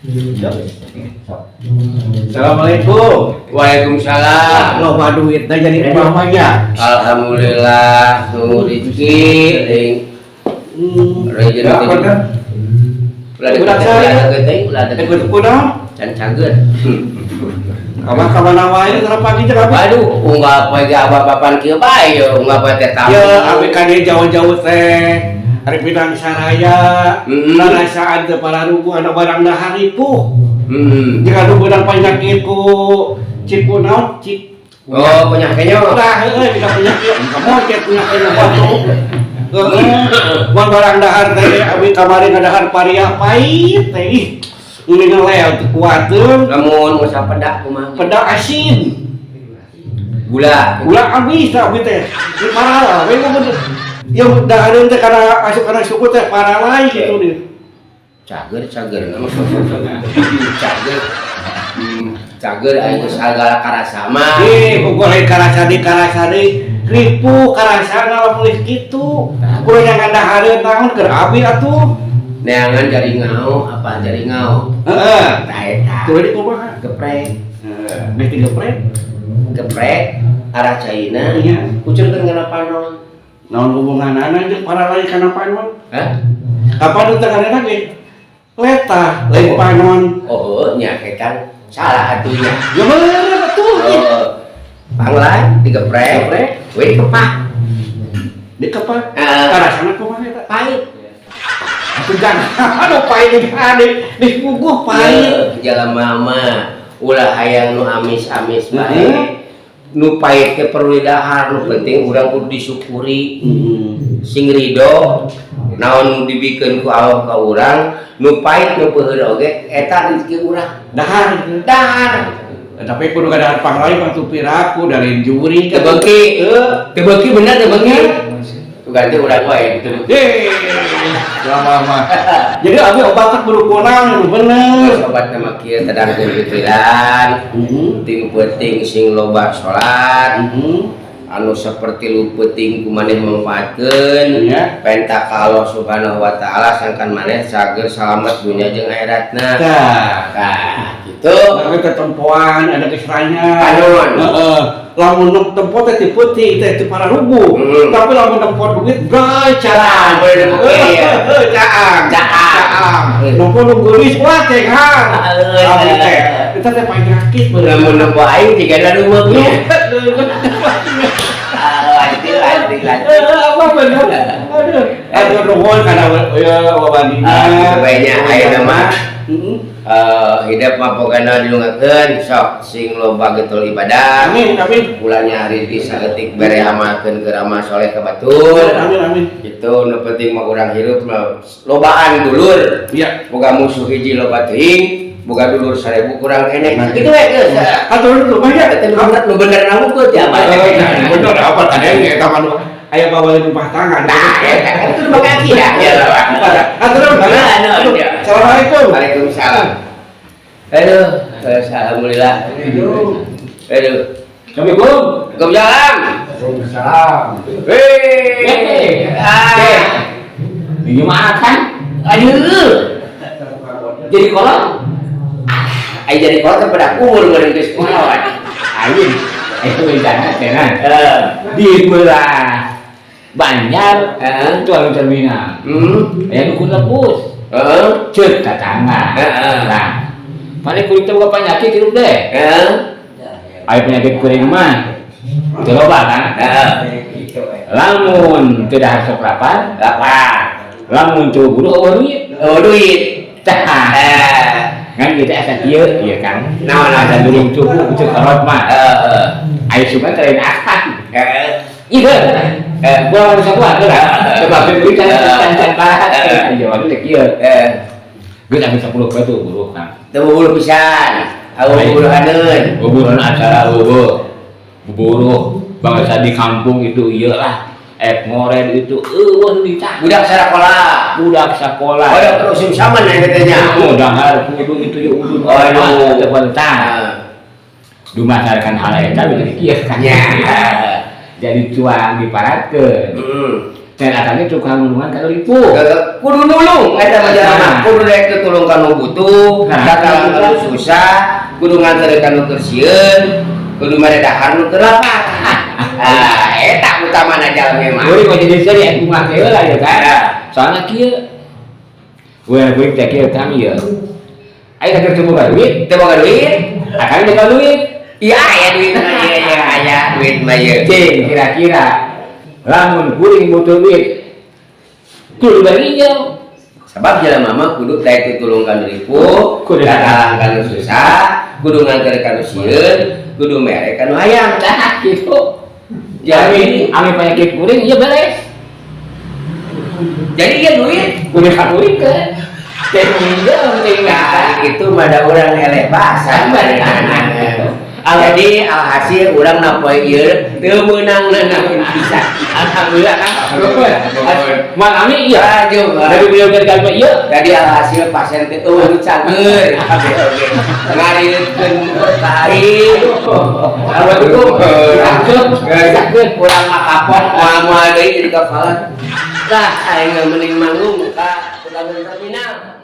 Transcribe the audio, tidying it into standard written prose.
Assalamualaikum. Waalaikumsalam. Loba duitna jadi mamanya. Alhamdulillah, nu rezeki ring rezeki. Ya, apa kan? Ulah deket, Budak ulah saya. Deket teh, ulah deket. Ikut kunaon? Can cager. Abah ka mana wae tara pagi jeung abah? Waduh, unggal poe ge abah papan kieu bae ye, unggal poe teh tamu. Ya, abi ka dieu jauh-jauh teh. Ari Pinang Saraya, narasaan teu pararuguh anu barang dahar ripuh. Jeung anu beunang penyakit ku cik kunaon cik. Oh, punya kenyo. Tah heueuh dina penyakit, mocet punya kenyo batu. Heeh. Mun barang dahar teh abi kamari ngadahar paria pahit teh. Ih, ini ngelel teu kuateun. Lamun usaha pedak kumaha? Pedak asin. Gula. Gula habis abi teh. Di parah we mun ya dahareun teh kana asup kana suku teh paralai gitu deh. Cager, cager. Cager. Cager aya sagala karasa mah. Ih, pukul lain karasa deui, karasa deui. Ripuh karasa lamun geus kitu. Kudu jangan dahareun naon keur abi atuh. Neangan jari ngao, apa jari ngao? Heeh. Tah eta. Tuh di kumaha? Geprek. Heeh, geus digeprek. Geprek arah caina. Iya. Kucurkeun kana panon. Naon hubunganana jeung paralai kana panon? Hah? Kapan teu kana ge? Letah lain panon. Oh, nya kan salah atunya. Ya bener atuh. Oh, panglai digeprek. Geprek. We dikepak. Dikepak. Heeh. Karasana kumaha eta? Pahit. Atuh jangan. Aduh, pahit di ade, dipuguh pahit. Pahit. Jalan mama ulah hayang nu amis-amis bae. Nu pahit ke perlu didahar, nu penting urang kudu disyukuri. Sing ridho naon nu dibikeun ku Allah ka urang, nu pahit nu peuheur oge eta rezeki urang. Dahar. Dahar. Tapi kudu kadahar panglai mah tuh piraku dari juri. Teu beuki. Heuh. Teu beuki bener, teu beuki. Tuh ganti urang wae teu beuki. Eh, lama-lama. Jadi abi obatnya kudu kunaon nu bener. Obat nama kieu, tedangkeun pikiran, ting penting sing loba salat, anu seperti lu penting ku maneh manfaatkeun. Penta ka Allah Subhanahu wa Taala sangkan maneh cager salamet dunya jeung akhiratna. Tah. Tah, gitu. Tapi ketempoan ada kisranya. Panon. Heeh. Lamun nu tempo teh ti peuting teh ti pararuguh. Tapi lamun tempo duit bray Caang, caang. boleh nempo iya. Heeh, caang. Caang. Caang. Nempo nu geulis wah cenghar. Heeh. Abi teh eta teh penyakit bener. Lamun nempo aing jigana rumeuknya. Ah, lanjut lanjut lanjut. Apa bener? Aduh. Aduh, nuhun kana ya wabandina. Ah, gitu bae nya ayeuna mah. Hidup mah pokona dilungakeun sok sing loba getol ibadah. Amin, amin. Ulah nyari di saeutik bere amalkeun keur amal soleh ka batur. Amin, amin. Gitu, nu penting mah urang hirup mah lobaan dulur. Boga musuh hiji loba teuing, boga dulur 1000 kurang keneh. Kitu we geus. Atur dulu banyak. Eta nu bener nangukkeun ya Eh, bener apa tadi eta mah nu aya bawa rumah tangga. Nah, eta kan itu make akidah ya. Atur dulu. Nah, nah, ya. Assalamualaikum. Waalaikumsalam. Aduh, alhamdulillah. Aduh. Assalamualaikum. Waalaikumsalam. Waalaikumsalam. Hei. Ah. Ini makan. Aduh. Jadi kolot. Ai jadi kolot teh pada umur meureun geus kolot. Ayo. Ayo bencana cenah. Heeh. Di belah Banjar, Heeh. itu anu terminal. Aya dukun lepus. Ceuk tatangga. Nah, mana kuring teh boga penyakit hirup deh. Aya penyakit kuring mah teu loba kan? Heeh. Lamun teu dahar sok lapar, Lapar. Lamun teu buruh euweuh duit. Oh, duit. Tah. Eh. Kan kita asa kieu ieu kan. Naon, naon? Asa durung cukup ceuk kolot mah. Heeh. Aya sugan teh lain akan. Heeh. Iya. Gua harus kuat lah. Sebab duit kan can can parah. Eh. Iya, waduh teh kieu. Geus anu 10 poe tuh buruh kan. Teu bubuluh pisan. Awu bubuluhaneun. Buburuhan acara bubuh. Buburuh bangsa di kampung itu iyalah. Ek ngored itu euweuh ditah. Budak sakola. Budak sekolah. Waduh, terus sama nih katanya. Oh, dahar kudu itu ya udun. Waduh. Teu tah. Dumasarkan hal eta begitu kieu kan. Ya. Jadi cuang diparatkeun. Dan akangnya tukang nulungan ka ripuh. Kudu nulung eta mah jelema. Nah. Kudu daek teu tulung ka nu butuh, Nah. datang ka nu susah, kudu nganter ka nu keur sieun, kudu mere dahar nu keur lapar. Ah, eta utamana jalmi mah. Kuring mah jadi seri aku mah teh lah ya kan. Nah. Soalnya kieu. Wah, kuring teh kieu kami ya. Ayo keur teu boga duit, Teu boga duit? Akang boga duit. Iya, aya duit mah ieu ieu aya duit mah ieu. Cing, kira-kira lamun kuring butuh duit kudu bari jauh. Sebab jelema mah kudu daek teu tulung ka nu ripuh, Kudu. datang ka nu susah, kudu nganter ka nu sieun, kudu mere ka nu hayang. Nah, gitu. Jadi, Ami penyakit kuring iya beres. Jadi ieu duit. Kuring ka kuring ke. Teh minjem teh. Nah, itu mah da urang eleh bahasa. Jadi alhasil urang na poe ieu teu meunang nanaon bisa. Alhamdulillah kan. Alhamdulillah. Mal ami iya. Aduh, Dari beliau dari kami iya. jadi alhasil pasien teh eueuh nu cager kabeh oge. Ngarilkeun ka aing. Assalamualaikum. Sakit. Urang mah kapok moal-moal deui jadi kafalan. Lah aing mah mending manggung ka tukang terminal.